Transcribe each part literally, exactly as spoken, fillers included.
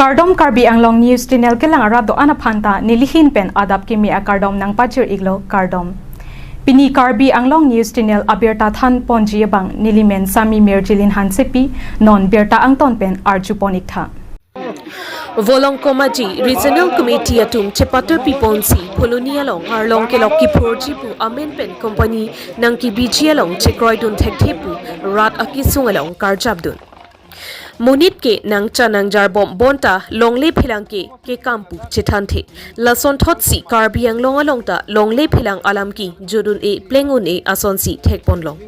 Kardom, Karbi Anglong News Channel kelang arat do-an aphanta nelihin pen adap kimi akardom nangpajir-iklo, kardom. Pini Karbi Anglong News Channel abirta thanponji abang nelimen Sami Mirjilin Hansepi, non birta angton pen arjupon-iktha. Volongkom Aji Regional Committee atum chepatar piponsi Phuloni along arlong kelok kiphurji pu amen pen company nangkebiji along chekroidun thekthe pu rat akesung along karjapdun. Monit ke nangcha nangjarbom bonta longle phelang ke kekam pu chethanthe. Lasonthotsi Karbi Anglong along ta longle phelang alam kejodun-e pleng un-e asonsi thekponlong.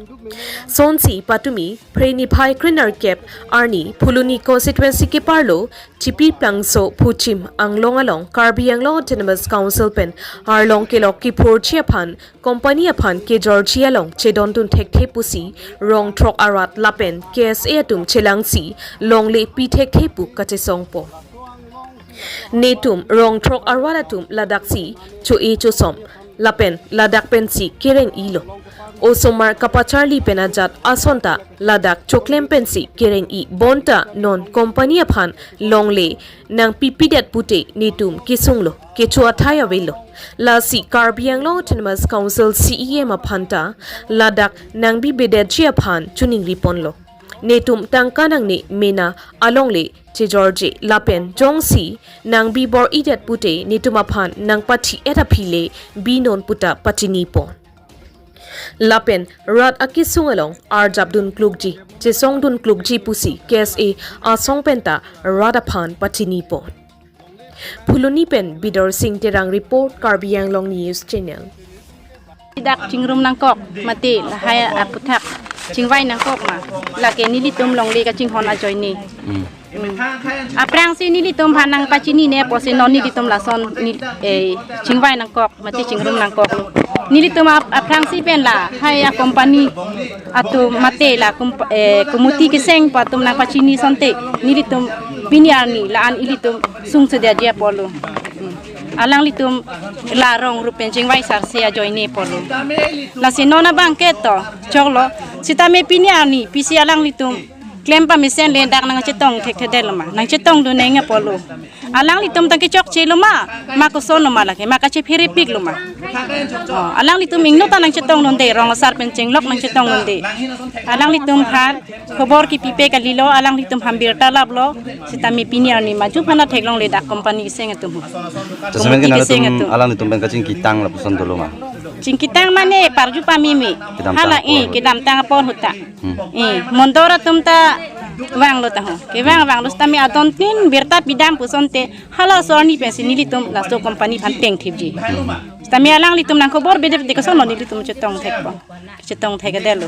Sonsi patumi Phre niphai krenerkep arni Phuloni constituency keparlo Chipi Plangso Phuchim Anglong along Karbi Anglong Autonomous Council pen arlong kelok kiphurji aphan company aphan kejorji along chedondun thekthe pusi rong throk arat lapen K S A atum chelangsi longle pi thekthe pu kachesongpo. Netum rong throk arat atum ladaksi cho-e chosom lapen ladak pensi kereng-ilo. Osomar kapacharli pen ajat asonta ladak choklem pensi kereng-i bonta non company aphan longle nangpipedet pute netum kesunglo, kecho athai avelo. Lasi Karbi Anglong Autonomous Council C E M aphanta ladak nangbibedetji aphan choningriponlo. Netum tangka nangne mena alongle chejorje lapen jongsi nangbibor-idet pute netum aphan nangpathi-et aphi le binon puta pachinipon. Lapen rat akesung along arjapdun klukji, chesongdun klukji pusi K S A asong penta rat aphan pachinipon. Phuloni pen Bidor Sing Terang report, Karbi Anglong News Channel. Dak chingrum nangkok, mate lahai aputhak chingvai nangkok ma, lake nelitum longle kachinghon ajoine. Hmm. Hmm. Aphrangsi nelitum aphan nangpachinine pusi non nelitum lason ni, eh, chingvai nangkok, mate chingrum nangkok. Nelitum ap-, aphrangsi pen lahai acompany atum mate la kump-, eh, kumuti keseng pu atum nangpachini asonte nelitum pini arni la-an ilitum sungsedetji apotlo. Hmm. Alanglitum la rong rup pen chingvai sarse ajoine apotlo. Lasi non abangke to choklo. Sitame pini arni pisi alanglitum klem pamesen le dak nangchetong thekthedetlo ma, nangchetongdun neng apotlo. Alanglitum ta kechokchelo ma, ma kosonlo ma lake, ma kachepherepiklo ma. Oh, alanglitum ingno ta nangchetongdunde, rong asar pen chenglok nangchetongdunde. Alanglitum aphan khobor kipipe kalilo, alanglitum aphan birta laplo, sitame pini arni maju aphan theklongle dak company keseng atum. Jasemet ke committee keseng nangtum atum. Alanglitum pen kachingkitang lapuson dolo ma? Chingkitang mane parju pameme. Kedamtang hala apor eh hut. Kedamtang apor ahut ta. Hmm. Eh, mondor atum ta vanglo ta ho. Kevang vanglo sitame adontin birta pidam pu asonte halaso arni pensi nelitum laso company aphan tengthipji. Hmm. Sitame alanglitum nangkhobor bedet de kosonlo nelitum chetong thekpo. Chetong thekthedetlo.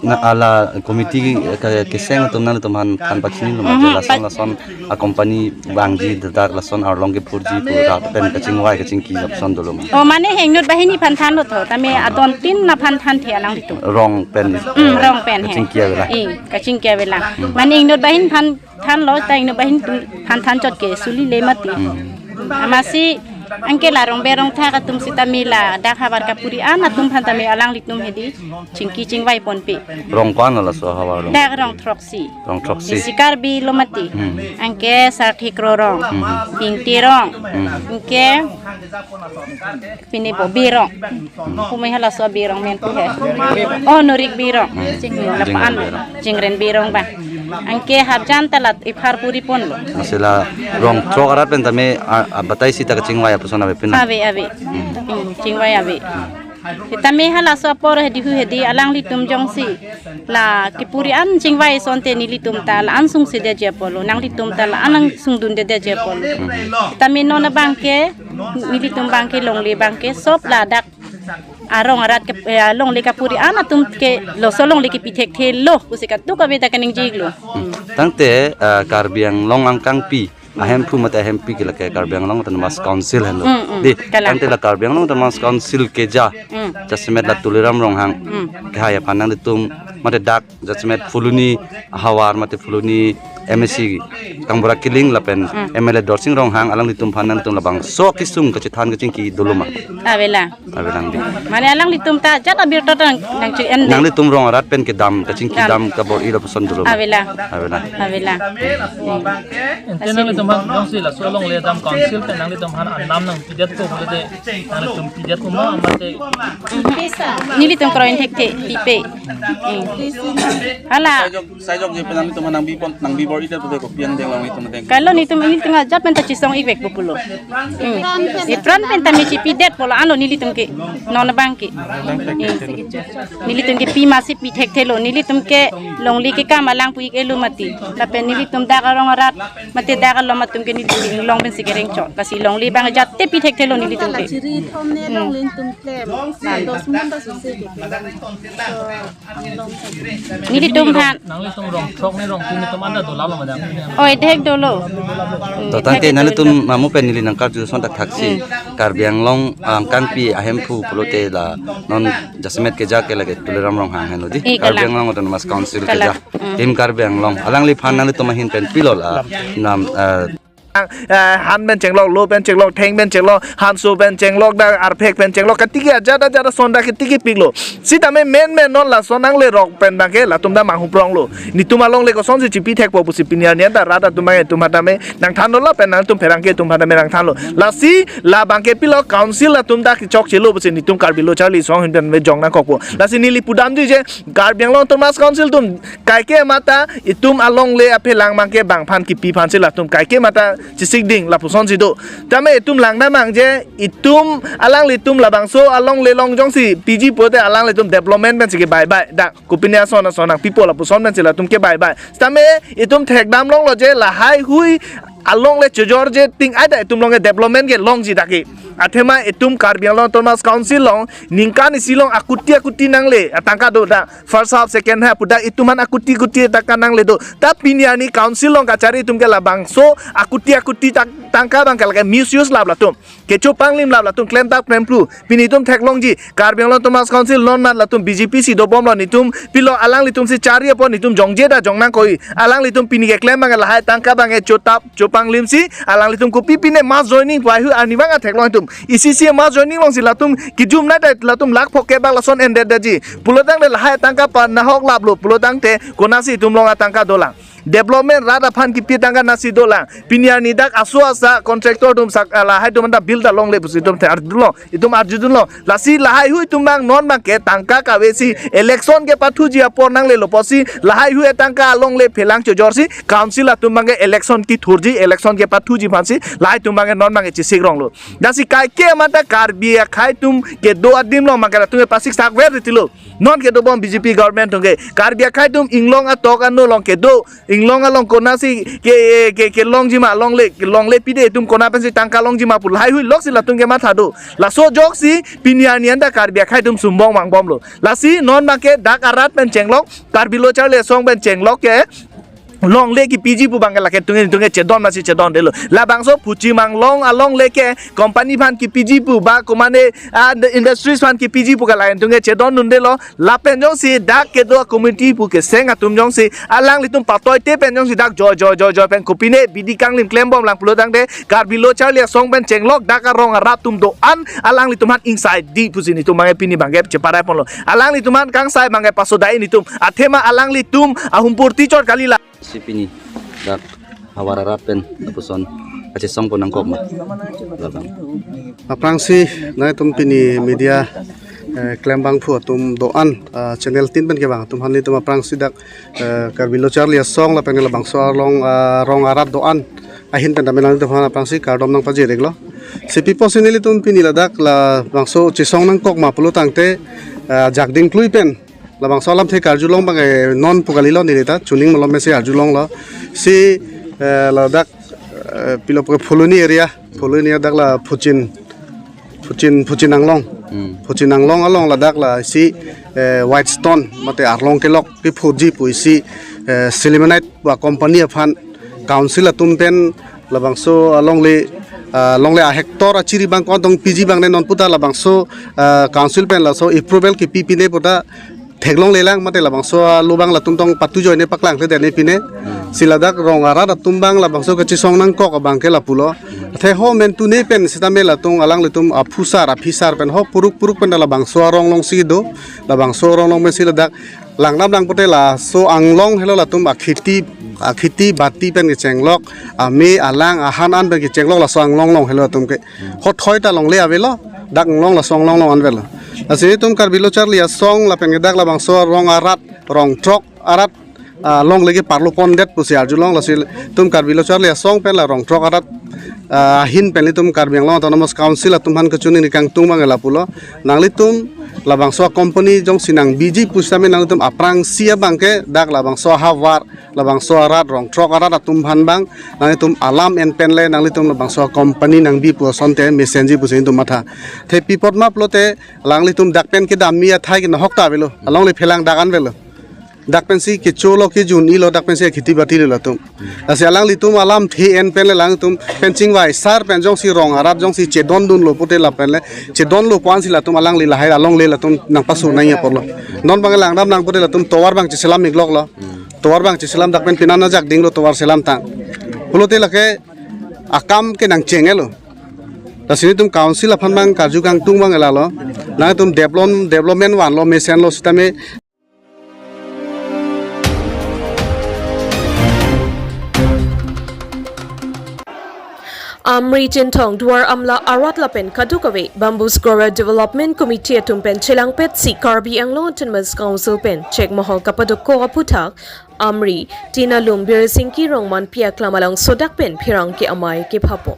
Na ala committee ke, keseng atum nangtum aphan than pachinilo ma, mhm, je lason pa- lason acompany vangji, dak lason arlong kephurji pu rat pen kachingvai kachingki lapuson dolo ma? Oh, mane ingnot banghini aphan thanlo to, tame adontin aphan thanthe alanglitum. Rong pen. Hmm, eh, rong pen he. Kachingki avelang. Eh, kachingki avelang. Hmm. Mane ingnot banghini aphan thanlo, ta ingnot banghini atum aphan than chot ke suli le mati. Hmm. Amatsi anke la rong berong thak atum sitame ladak havar kapuri an atum aphan tame alanglitum hedi chingki chingvai ponpe. Rong ko-an laso havar along? Dak rong throksi. Rong throksi. Isi Karbi lo mati. Hmm. Anke Sarthi Kro Rong. Hmm. Bingti Rong. Hmm. Anke pini bo Birong. Hmm. Pumai halaso Birong men pu he. Oh, Norik Birong. Hmm. Lapu-an Jingren Birong. Jingren Birong ba. Anke hapjan talat iphar puri ponlo. Masila rong throk arat pen tame a, a, batai sita kachingvai apuson ave pina. Ave, ave. Hmm. Hmm, chingvai ave. Sitame halaso apor hedi hu hedi alanglitum jongsi la kepuri an chingvai asonte nelitum ta la-an sungsedetji apotlo, nanglitum ta la-an nangsungdundetji apotlo. Hmm. Sitame non abangke nelitum abangke longle abangke sop ladak arong arat ke, eh, longle kapuri an atum ke laso longle kepi thekthelo pusi kadokave ta kaningjilo. Hmm. Tangte, eh, Karbi Anglong angkangpi, hmm, ahemphu mate ahempi ke lake Karbi Anglong Autonomous Council henlo. Hmm, hmm. Di, kalang. Tangte la Karbi Anglong Autonomous Council keja, hmm, jasemet la Tuliram Ronghang, hmm, kehai aphan nangtum mate dak jasemet Phuloni havar mate Phuloni M A C Kangbura Killing lapen Hmm. M L A Dorsing Ronghang alanglitum aphan nangtum labangso akesung kachethan kachingki dolo ma? Avelang. Avelang dei. Mane alanglitum ta ajat abirta nang nangchi-en dei. Nanglitum rong arat pen kedam kachingki Dam. dam kabor-i lapuson dolo ma? Avelang. Avelang. Avelang. Ante nanglitum aphan jongsi laso alongle dam council pen nanglitum aphan anam nangpidetpo pulote nanglitum pidetpo ma mate? Nelitum kroin thekthe pipe. Hmm. Hala. Saijok, saijok je pen nanglitum aphan nangbi pon, nangbi bor-idet pulote kopi angdeng along itum deng. Kalau nelitum, nelitum ajat pen ta chesong-ikvekpo pulo. Hmm. Ipran pen ta me chipidetpo lo ano nelitum ke. Non abang ke. Hmm. Nelitum ke pi masi pi thekthelo. Nelitum ke longle ke kam alang pu-ik-e lo mati. Lapen nelitum dak arong arat mate dak alom atum ke nelitum ke inglong pensi kerengchot. Lasi longle abang ajat te pi thekthelo nelitum ke. Chiri thom ne Hmm. longle atum klem. Dos mun ta susi ke. Nelitum aphan. Nanglitum rong throk ne rong tin atum anda dolo ma dam? Oi, dehek dolo. Hmm, To dehek tangte dolo. nanglitum mamu pen neli nangkarju son thakthak si. Hmm. Karbi Anglong angkangpi ahemphu pulote la non jasemet keja ke lake Tuliram Ronghang henlo dei. Eh, Karbi kalang. Anglong Autonomous Council Kalang. keja. Hmm. Team Karbi Anglong. Alangliphan nanglitum ahin pen pilo la nam, eh, Ang, eh, han pen chenglok, lo pen chenglok, theng pen chenglok, hanso pen chenglok, dak arphek pen chenglok, katiki ajat ajat ason dak katiki piklo. Sitame men men non lason nanglerok pen abang ke latum ta manghupronglo. Nelitum alongle kosonsi chipi thekpo pusi pini arni anta rat atum abang itum aphan tame nangthanlo lapen nangtum pherangke atum aphan tame nangthanlo. Lasi labang ke pilo council atum ta kechokchelo pusi nelitum Karbi Lo Charli Asong ahin pen me jong nangkokpo. Lasi neli pudamji je Karbi Anglong Autonomous Council atum kaike mata itum alongle aphelang abang ke bang aphan kipi aphansi latum kaike mata chesik ding lapusonsi do. Tame itum langdam nang je itum alanglitum labangso alongle along jongsi piji pulote alanglitum development pensi kebaibai. Dak kopine ason ason nangpipo lapuson pensi latum kebaibai. Tame itum thekdam longlo je lahai hui alongle chojor je ting ai ta itum along ke development ke longji dak ke. Athema itum Karbi Anglong Autonomous Council along ningkan isi along akuti akuti nangle atangka do dak. First half, second half, pu dak itum aphan akuti kuti tangka nangle do. Ta pini arni council along kachari atum ke labangso akuti akuti tang-, tangka abang ke lake misuse lap latum. Kecho panglim lap latum, klemtap klemphlu. Pini itum theklongji, Karbi Anglong Autonomous Council non mat latum B J P si dobomlo nelitum, pilo alanglitum si chari apot nelitum jongje ta jong nangkok-i. Alanglitum pini keklem abang ke lahai tangka abang ke chotap, chopanglim si, alanglitum kopi pine mass joining pu ai hui arni abang theklong itum. Isi si mass joining alongsi latum kijum nai ta latum lakh phongo ke bak lason endet detji. Pulotangte lahai tangka pa nahok laplo pulotangte konatsi itum along atangka dolang. Development rat aphan kipi tangka natsi dolang. Pini arni dak aso asa contractor atum sak, ah, lahai atum anta bill ta longle pusi itum the arjudunlo. Itum arjudunlo. Lasi lahai hui atum abang non abang ke tangka kave si election kepathuji apor nanglelo pusi lahai hui atangka alongle phelang chojor si council atum abang ke election kithurji, election kepathuji aphansi lahai atum abang ke non abang ke chesik ronglo. Lasi kaike mata Karbi akhei atum kedo adim along abang ke latum ke pasik sakver tilo. Non kedobom B J P government atum ke Karbi akhei atum inglong atok ano along kedo, inglong along konatsi ke, ke, kelongji ma longle, kelongle pide itum kona pensi tangka longji ma pu lahai hui loksi latum ke matha do. Laso ajoksi pini arni anta Karbi akhei atum sumbong vangbomlo. Lasi non abang ke dak arat pen chenglok, Karbi Lo Charli Asong pen chenglok ke longle kipiji pu abang ke lake tungin tungin chedon masi chedondelo. Labangso Phuchimang along alongle ke company aphan kipiji pu ba komane, ah, industries aphan kipiji pu ke lake tungin chedondundelo. Lapen jongsi dak kedo community pu keseng atum jongsi alanglitum patoite pen jongsi dak joi joi joi joi pen kopine bidi kanglim klembomlang pulotangte Karbi Lo Charli Asong pen chenglok dak arong arat atum do-an alanglitum aphan ingsai dei pusi nelitum abang ke pini abang ke cheparai ponlo. Alanglitum aphan kangsai abang ke pasodai nelitum. Athema alanglitum ahum purti chot kalila. Si pini dak havar arat pen lapuson kachesong pon nangkok ma? Labang. Aphrangsi nanglitum pini media, eh, klembangphu atum do-an, ah, channel tin pen kevang atum aphan nelitum aphrangsi dak, eh, Karbi Lo Charli Asong lapen labangso along, ah, rong arat do-an ahin pen tame nanglitum aphan aphrangsi kardom nangpajir-iklo. Si pi apotsi nelitum pini ladak labangso chesong nangkok ma pulotangte, ah, jakding klui pen labangso alamthe karjulong abang ke non pu kalilo neli ta chuning malom si arjulonglo. Si, eh, ladak, eh, pilo pu ke Phuloni area, Phuloni dak la Phuchin, Phuchin, Phuchin Anglong. Hmm. Phuchin Anglong along ladak la si, eh, White Stone mate arlong kelok kiphuji pu isi, eh, Sillimanite ba company aphan council atum pen labangso alongle, ah, longle a hectare achiri abang ko-an tong piji abang ne non puta labangso, ah, council pen laso approval kipi pine puta theklonglelang mate labangso alo abang latum tong patu joine paklang kle dene pine. Si ladak rong arat atum abang labangso kachesong nangkok abang ke lapulo. Athe ho mentune pen sitame latum alanglitum aphusar aphisar pen ho puruk puruk pen labangso arong alongsi do. Labangso arong along pensi ladak langdam lang pote laso anglong helo latum akhiti akhiti bati pen kechenglok, ame alang ahan an pen kechenglok laso anglong along helo latum ke. Ho thoi ta longle avelo, dak anglong laso anglong along an avelo. Lasi nelitum Karbi Lo Charli Asong lapen ke dak labangso rong arat, rong throk arat, ah, longle ke parlo pondet pusi arjulong. Lasi nelitum Karbi Lo Charli Asong pen la rong throk arat, ah, ahin pen nelitum Karbi Anglong Autonomous Council atum aphan kachiningri kangtung abang lapulo. Nanglitum labangso company jongsi nangbiji pusitame nanglitum aphrangsi abang ke dak labangso ahavar, labangso arat, rong throk arat atum aphan abang nanglitum alam en pen le nanglitum labangso company nangbi pu asonte mesenji pusi nelitum matha. Athe pi apot ma pulote alanglitum dak pen kedamji athai ke nahok ta avelo, alongle phelang dak an avelo. Dak pensi kecholo kejun-ilo, dak pensi khiti batilo latum. Lasi alanglitum alamthe en pen le alanglitum pen chingvai sar pen jongsi rong arat jongsi chedondunlo pote lapen le chedonlo pu ansi latum alangli lahai alongle latum nangpasu nangji apotlo. Non abang langdam lang pote latum tovar abang cheselam ikloklo. Tovar abang cheselam dak pen pinan ajak dinglo tovar selamtang. Pulote lake akam ke nangchengelo. Lasi nelitum council aphan abang karju kangtung abang lalo. Nangtum develop, development vanlo mesenlo sitame. Amri Chinthong Duar Amla arat lapen kadokave Bamboos Grower Development Committee atum pen chelangpetsi Karbi Anglong Autonomous Council pen chek mohol kapadokok aphuthak Amri Tinalum Birsingki Rongmanpi Aklam along sodak pen pherangke amei kephapon.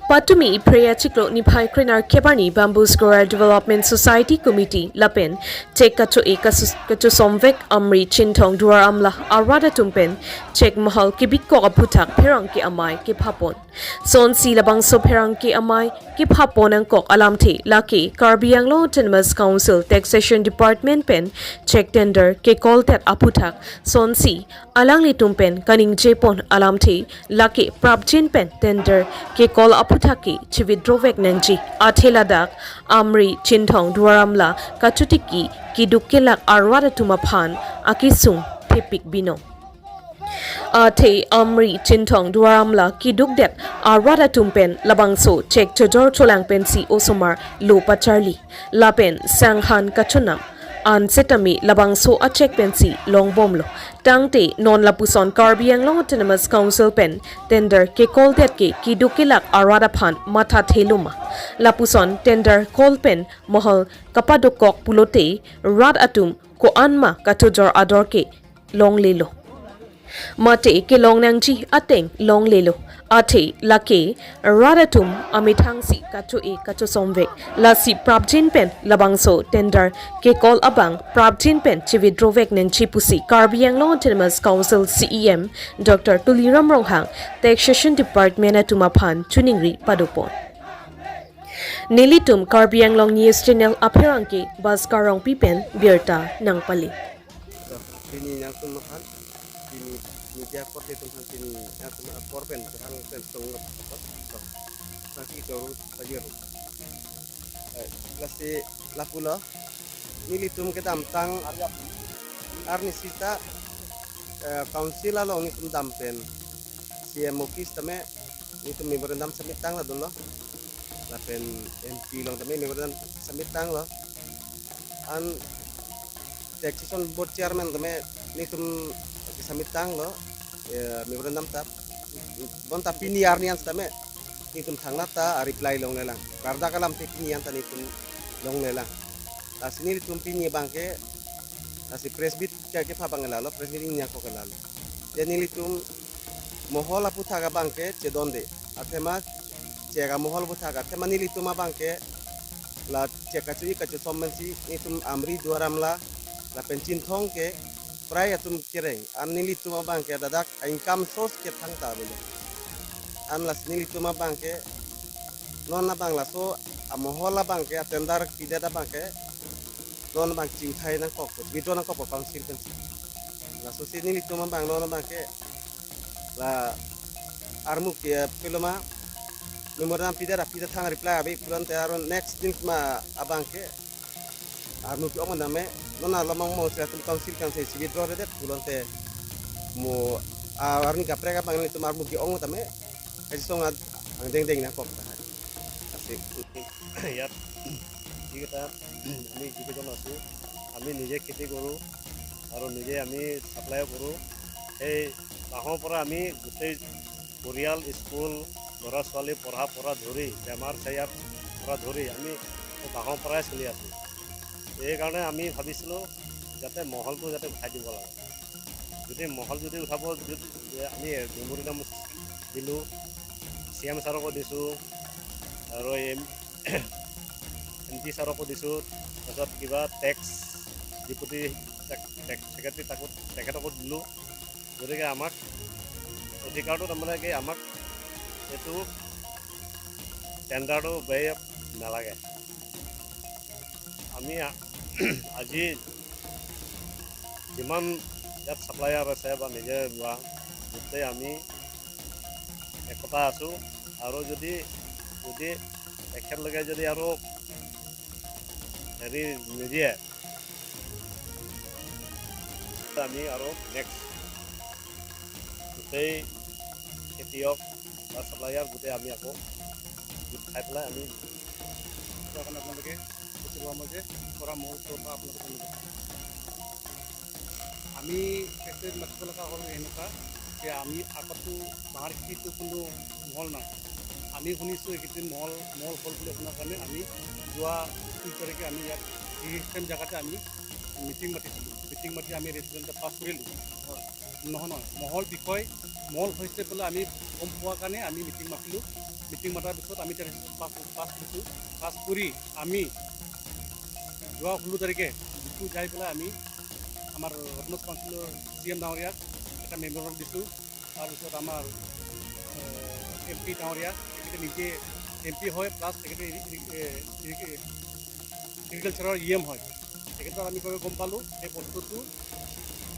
Patumi Phre achiklo niphai krenerkep arni Bamboos Grower Development Society Committee lapen chek kacho-e kasus- kachosomvek Amri Chinthong Duar Amla arat atum pen chek mohol kebikok aphuthak pherangke amei kephapon. Sonsi labangso pherangke amei kephapon nangkok alamthe lake Karbi Anglong Autonomous Council Taxation Department pen chek tender kekoldet aphuthak sonsi alanglitum pen kaningjepon alamthe lake prapjin pen tender kekol aphuthak ke chi-withdraw vek nangji. Athe ladak Amri Chinthong Duar Amla kachotiki keduk kelak arat atum aphan akesung thepik binong. Athe Amri Chinthong Duar Amla kedukdet arat atum pen labangso chek chojor cholang pensi osomar lo pacharli. Lapen sanghan kachonam an setame labangso achek pensi longbomlo. Tangte non lapuson Karbi Anglong Autonomous Council pen tender kekoldet ke keduk kelak arat aphan mathathe loma. Lapuson tender kol pen mohol kapadokok pulote rat atum ko-an ma kachojor ador ke longlelo. Mate kelong nangji ateng longlelo. Athe lake rat atum amethangsi kacho-e kachosomvek. Lasi prapjin pen labangso tender kekol abang prapjin pen chi-withdraw vek nangji pusi Karbi Anglong Autonomous Council C E M Doctor Tuliram Ronghang Taxation Department atum aphan chiningri padopon. Nelitum Karbi Anglong News Channel apherangke Bhaskar Rongpi pen birta nangpale. Pini nangtum aphan, pini media korte atum aphan pini nangtum apor pen, hang pen song apor, nangsi toru pajir. Eh, lasi lapulo, nelitum kedamtang arni sita, eh, council along nelitum dam pen C M office tame nelitum memorandum submit tanglo dunlo. Lapen M P along tame memorandum submit tanglo. An taxation board chairman tame nelitum submit tanglo, eh, memorandum ta. Bonta pini arni an tame nelitum thangnat ta a-reply longlelang. Kardak alamthe pini an ta nelitum longlelang. Lasi nelitum pini abangke, lasi press meet ke, kepha abang lalo, press meet nangkok lalo. Jadi nelitum mohol aphuthak abangke chedonde. Athema chek amohol aphuthak, athema nelitum abangke la chek kacho-e kachosom pensi nelitum Amri Duar Amla lapen Chinthong ke prai atum kereng. An nelitum abangke ladak income source ke thangta avelo. An lasi nelitum abangke non abang laso amohol abangke a-tender pidet abangke non abang chiuthai nangkok, withdraw nangkok council pensi. Lasosi nelitum abang non abangke la armuk ke peloma memorandum pidet, pidet thang reply ave pulote aro next din ma abangke armu ke-ong tame, non alam among si atum council kangse si withdraw redet pulote mo, ah, arni kaprek abang ilitum armu ke-ong tame, kachisong ad-, angdengdeng nangkok tahai. Asi. ইয়াত যিকেইটা আমি যিকেইজন আছোঁ, আমি নিজে খেতি কৰোঁ আৰু নিজে আমি ছাপ্লাই কৰোঁ। সেই বাঁহৰ পৰা আমি গোটেই পৰিয়াল, স্কুল, ল'ৰা ছোৱালী পঢ়া পৰা ধৰি, বেমাৰ চেয়াৰ পৰা ধৰি আমি সেই বাঁহৰ পৰাই চলি আছোঁ। সেইকাৰণে আমি ভাবিছিলোঁ যাতে মহলটো যাতে উঠাই দিব লাগে। যদি মহল যদি উঠাব, যদি, যে আমি মেমৰেণ্ডাম দিলোঁ, চি এম ছাৰকো দিছোঁ আৰু এম, এম পি ছাৰকো দিছোঁ, তাৰপিছত কিবা টেক্স ডেপুটি টেক্স ছেক্ৰেটাৰী তাকো, তেখেতকো দিলোঁ। গতিকে আমাক অধিকাৰটো তাৰমানে কি, আমাক এইটো টেণ্ডাৰটো বেয়া নালাগে। আমি আ-, আজি যিমান ইয়াত ছাপ্লায়াৰ আছে বা নিজে ৰোৱা, গোটেই আমি একতা আছোঁ। আৰু যদি, যদি তেখেতলোকে যদি আৰু হেৰি নিদিয়ে, আমি আৰু নেক্সট গোটেই খেতিয়ক বা ছাপ্লায়াৰ গোটেই আমি আকৌ গোট খাই পেলাই আমি। তো আপোনালোকে বুজি পোৱা মই যে পৰা মোৰ ওচৰৰ পৰা আপোনালোকক অনুৰোধ কৰিছোঁ। আমি ফেক্টৰীত মাতিব লগা হ'ল এনেকুৱা যে আমি আগতো বাঁহৰ খেতিটো কোনো মহল নাই। আমি শুনিছোঁ এইকেইদিন মহল, মহল হ'ল বুলি শুনাৰ কাৰণে আমি যোৱা ত্ৰিছ তাৰিখে আমি ইয়াত ত্ৰিছ টাইম জেগাতে আমি মিটিং মাতিছিলোঁ। মিটিং মাতি আমি ৰেজুলেশ্যন এটা পাছ কৰিলোঁ। নহয়, নহয়, মহল বিষয়, মহল হৈছে বোলে আমি গম পোৱাৰ কাৰণে আমি মিটিং মাতিলোঁ। মিটিং মতাৰ পিছত আমি এতিয়া ৰেজুলেশ্যন পাছ, পাছ কৰিছোঁ। পাছ কৰি আমি যোৱা ষোল্ল তাৰিখে ডিফু যাই পেলাই আমি আমাৰ অট'নমাছ কাউন্সিলৰ চি এম ডাঙৰীয়াক এটা মেমৰেণ্ডাম দিছোঁ। তাৰপিছত আমাৰ এম পি ডাঙৰীয়া, তেখেতে নিজে এম পি হয়, প্লাছ তেখেতে এগ্ৰিকালচাৰৰ ই এম হয়। তেখেতৰ আমি গৈ গম পালোঁ সেই বস্তুটো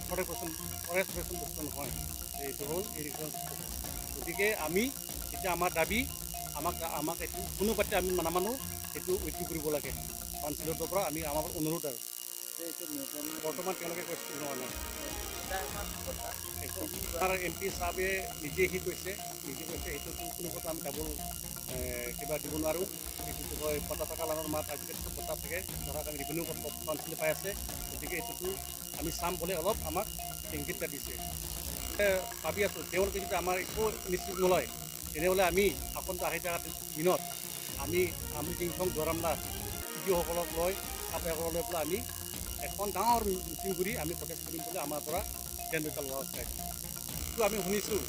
ফৰেষ্ট প্ৰটেকশ্যন, ফৰেষ্ট প্ৰটেকশ্যন বস্তু নহয়, এইটো হ'ল এগ্ৰিকালচাৰ বস্তু হয়। গতিকে আমি এতিয়া আমাৰ দাবী, আমাক, আমাক এইটো কোনো পাৰ্টিয়ে আমি নামানো, এইটো উইথড্ৰ কৰিব লাগে। কাউন্সিলৰ পৰা আমি আমাৰ অনুৰোধ আৰু। যে এইটো নিয়ন্ত্ৰণ বৰ্তমান তেওঁলোকে কৈছে লোৱা নাই। এটা আমাৰ কথা, একো আমাৰ এম পি ছাবে নিজে সি কৈছে, নিজে কৈছে, এইটোতো কোনো কথা আমি ডাবল, এ, কিবা দিব নোৱাৰোঁ। এইটো কি কয়, পট্টা থকা লানৰ মাত আজিকালি চব পট্টা থাকে, ধৰক আমি ৰেভিনিউ কাউন্সিলে পাই আছে, গতিকে এইটোতো আমি চাম বুলি অলপ আমাক ইংগিত এটা দিছে। এ, ভাবি আছোঁ, তেওঁলোকে যদি আমাৰ একো ইনিচিয়েটিভ নলয়, তেনেহ'লে আমি আসন্ন আহি থকা দিনত আমি আমৰি জিংথং দুৱাৰামলা চি ডি অ'সকলক লৈ, ছাপ্লায়াৰসকলক লৈ পেলাই আমি এখন ডাঙৰ মিটিং কৰি আমি প্ৰটেষ্ট কৰিম বুলি আমাৰ পৰা ষ্টেণ্ড এটা লোৱা হৈছে। যিটো আমি শুনিছোঁ,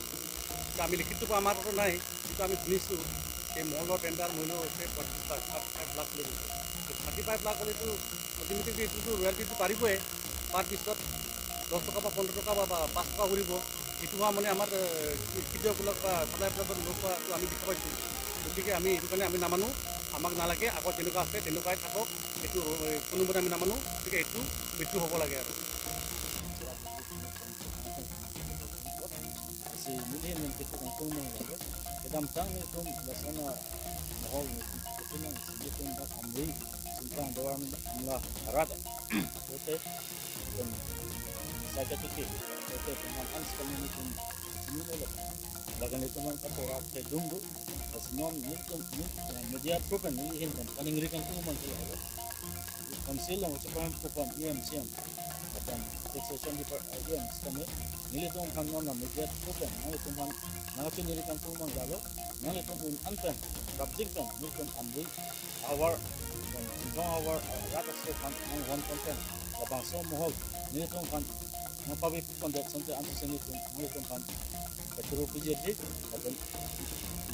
যে আমি লিখিত ৰূপে আমাৰ তাতো নাই, যিটো আমি শুনিছোঁ যে মহলৰ টেণ্ডাৰ মূল্য হৈছে পঁয়ত্ৰিছ লাখ, থাৰ্টি ফাইভ লাখ বুলি কৈছে। থাৰ্টি ফাইভ লাখ হ'লেতো অট'মেটিকলি এইটোতো ৰয়েলটিটো বাঢ়িবই, বাদ পিছত দহ টকা বা পোন্ধৰ টকা বা, বা পাঁচ টকা কৰিব। এইটো হোৱা মানে আমাৰ, এ, কি-, খেতিয়কবিলাক বা ছাপ্লায়াৰবিলাকৰ লোভ হোৱাটো আমি দেখা পাইছোঁ। গতিকে আমি এইটো কাৰণে আমি নামানো, আমাক নালাগে, আগত যেনেকুৱা আছে তেনেকুৱাই থাকক, এইটো, এ, কোনোমতে আমি নামানো। গতিকে এইটো মৃত্যু হ'ব লাগে আৰু। Kasi nelihin nangkepu kangtung mang lalo. Kedamtang nelitum lason amohor nelitum kepu nang si nelitum dak Amri, Singpang Doan Amla Harat. Ote, pen saja tiki, ote, pen han han sekali nelitum ini lo. Lagan nelitum man katora ke dungdu. Kasi non nelitum, nel-, eh, media through pen nelihin pen kaningri kangtung mang ke lalo. Council along si paham kupan E M C M. Lapen taxation depart, eh, E M C M kami. Nelitum aphan non media through pen nanglitum aphan nangchiningri kangtung mang lalo. Nanglitum un-an pen, prapjin pen, nelitum Amri havar, pen Singpang havar, eh, rat aso aphan nanghon pon pen, labangso amohor nelitum aphan nangpabi pon det asonte ansi nelitum, nanglitum aphan kachoro piji, lapen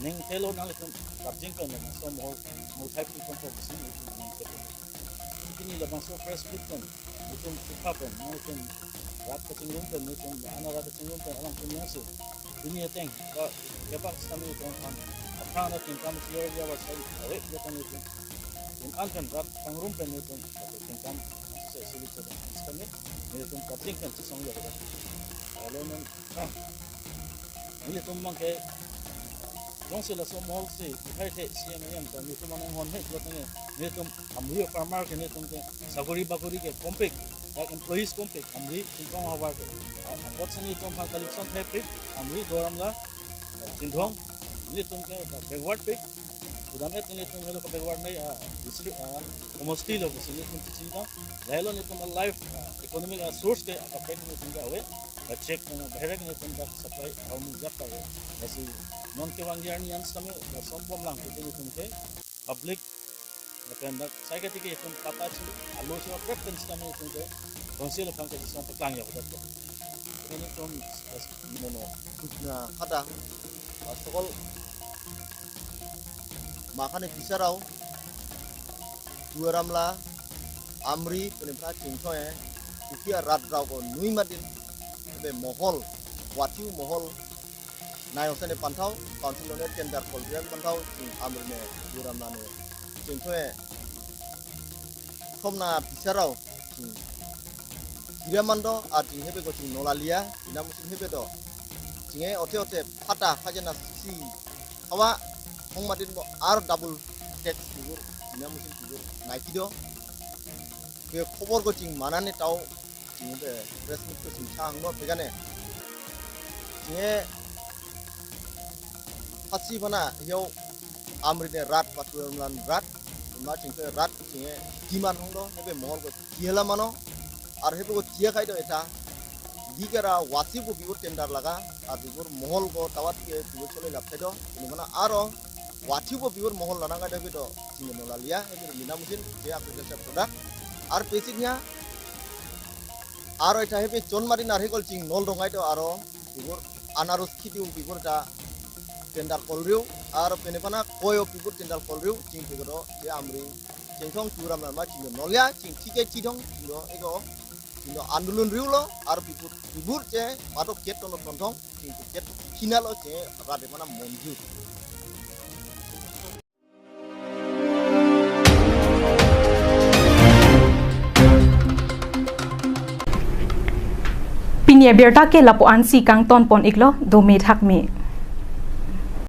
ningthelo nanglitum prapjin pen labangso amohor nangthai pi pon pusi nelitum ningthelo. Pini labangso press meet pen nelitum ikha pen, nelitum rat kachingrum pen, nelitum ana rat kachingrum pen alangtum jongsi pini ateng ba kebak sitame nelitum aphan aphrang nangkengkam si yor ya ba sai ave ya pen nelitum un-an pen rat pangrum pen nelitum kengkam ansi si sili chodang sitame nelitum prapjin pen chesong ya ba. Alo non nelitum abangke Jongsi laso mohol si, ithai the C M A M ta, netum anang hon he, pulo tangte, netum Amri farmer ke, netum ke, sagori bagori ke, kompik, dak employees kompik, Amri, Chinthong havar ke. A-, apotsi netum aphan collection thepik, Amri, Duar Amla, Chinthong, netum ke, dak backward pik, kudam et netum helo ke backward nai, ah, district, ah, homosti lo, pusi netum chisi dam, lahelo netum life, ah, economic, ah, source ke, ah, kaprek netum ke ave, ah, check, ah, bahera ke netum dak supply, ah, mujak ta ave, lasi non kevangji arni an sitame, ah, sombom lang, pusi netum ke, public, lapen dak sai kati ke itum patta chu alo chu kaprek pen sitame itum ke council aphan kachisong paklang ya hodak to. Ini itum mono. Na kada, ah, sokol makhani pisarao, Duar Amla, Amri, penipra Chinthong, Kuki arat rao ko nui madin, ebe mohol, wathiu mohol, nai osane panthau, council lone tender kolrian panthau, ching Amri ne, Duar Amla ne, Chinthong, khom na pisarao, ching. Kira mando, a ching hebe ko ching nolalia, ina musin hebe do. Chinge othe othe patta khajana si. Hawa, hong madin bo ar double tax pibur, ina musin pibur, nai kido. Ke khobor ko ching manane tau, ching be press meet ko ching chang no pegane. Chinge pasi pana yo Amri ne rat paturan rat, ma chingke rat chinge demand hong do, hebe mohol ko tiela mano, ar hebe ko tia khai do eta. Dikera wasi bo pibur tender laga, ar pibur mohol ko tawat ke pibur chole lap khai do, ini mana aro wathiu bo pibur mohol lanang kai do, ching nolalia, hebe mina musin, je agriculture product, ar pesit nya, aro eta hebe chon madin ar hekol ching nol dong kai do aro, pibur anaros khidiu pibur ta tender kolriu, aro penipra koyo pibur tender kolriu, ching pibur do, je Amri, Chinthong Duar Amla ma ching do nolia, ching thike chidong, ching do ego, ching do andolon riulo, aro pibur, pibur che, patok ket tono tonthong, ching ket kinalo che, rade mana monjur. Pini abirta ke lapu-an si kangton pon iklo, dome thakme.